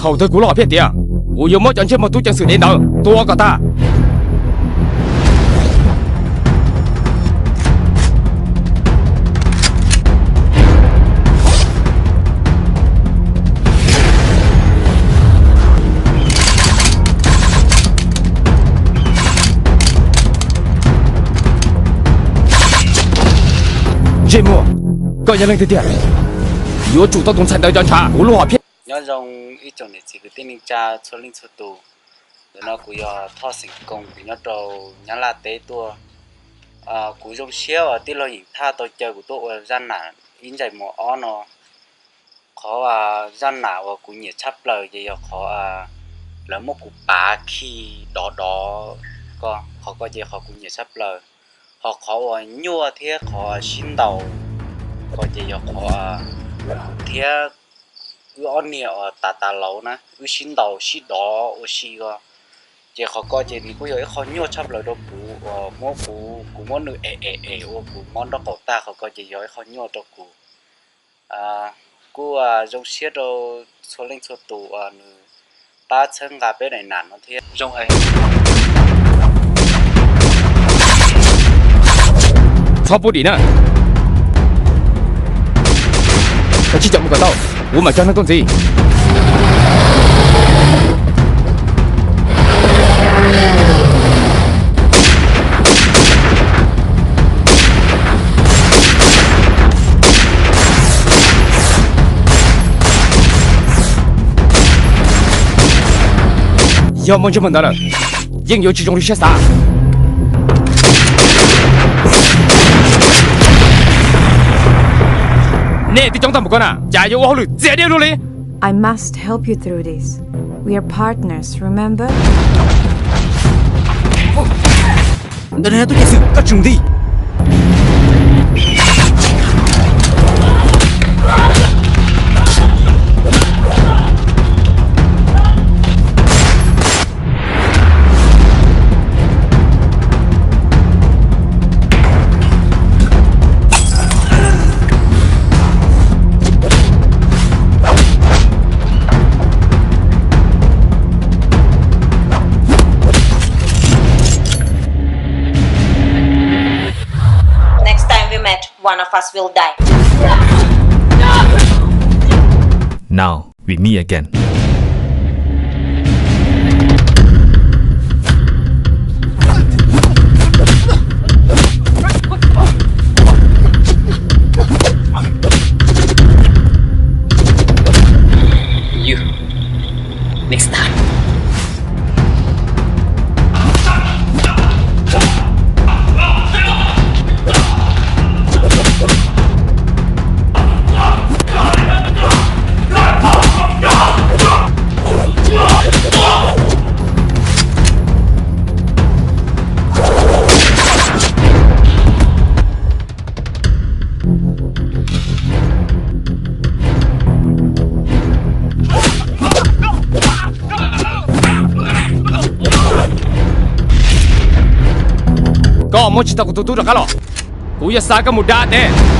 Thaum twg kuv lub hom phiaj tiav, kuv yuav muab cov ntsej muag tub ceev xwm dev ntawd tua kom tag. Ntsej muag, koj yog leej twg tiag? Yuav tsum tau tus ntxhais ntawd cov ntshav kuv lub hom phiaj. Nyob zoo ib tsoom niam txiv kwv tij neej tsa txhua leej txhua tus. Ntawm no kuv yog Thoj Xeem Koos, kuv nyob rau Nyab Laj teb tuaj. Kuv zoo siab uas tij laug Yeem Thaj tau caw kuv tuaj ua zaj nam ib ntsais muag ob no. Qhov zaj nam uas kuv nyiam tshaj plaws ces yog qhov lawv muab kuv pav khi dov dov ko, qhov ko ces qhov kuv nyiam tshaj plaws. Ho qhov uas nyuaj thiab qhov sib ntaus ko ces yog qhov kuv thiab wb ob niag uas tas tas laus na, wb sib ntaus sib dov ua si ko. Ces qhov ko ces nws kuj yog ib qho nyuaj tshaj plaws rau kuv uas muab kuv, kuv muab nws es es es ua kuv mob nraub qaum tag, qhov ko ces yog ib qho nyuaj rau kuv. Kuj zoo siab rau txhua leej txhua tus uas nws pab txhawb nqa peb daim nam no thiab. Zoo heev. Txhob pub dim na. Koj tsij caum mus kom tau, kuv mam coj neeg tuaj ntxiv. Yog muaj ntsej muag ntawd lawm, yeej yuav tsis zoo li siab xav. Nej twb coob tag npaum ko na, cas yuav ua hauj lwm txias diab luaj li? I must help you through this. We are partners, remember? Ntawm no tub ceev xwm, koj tsis mus nti. Next time we met, one of us will die. Now we meet again. You. Next time. Koj muab tsis tau kuv tus tub rov qab los, kuv yuav xa koj mus da teb.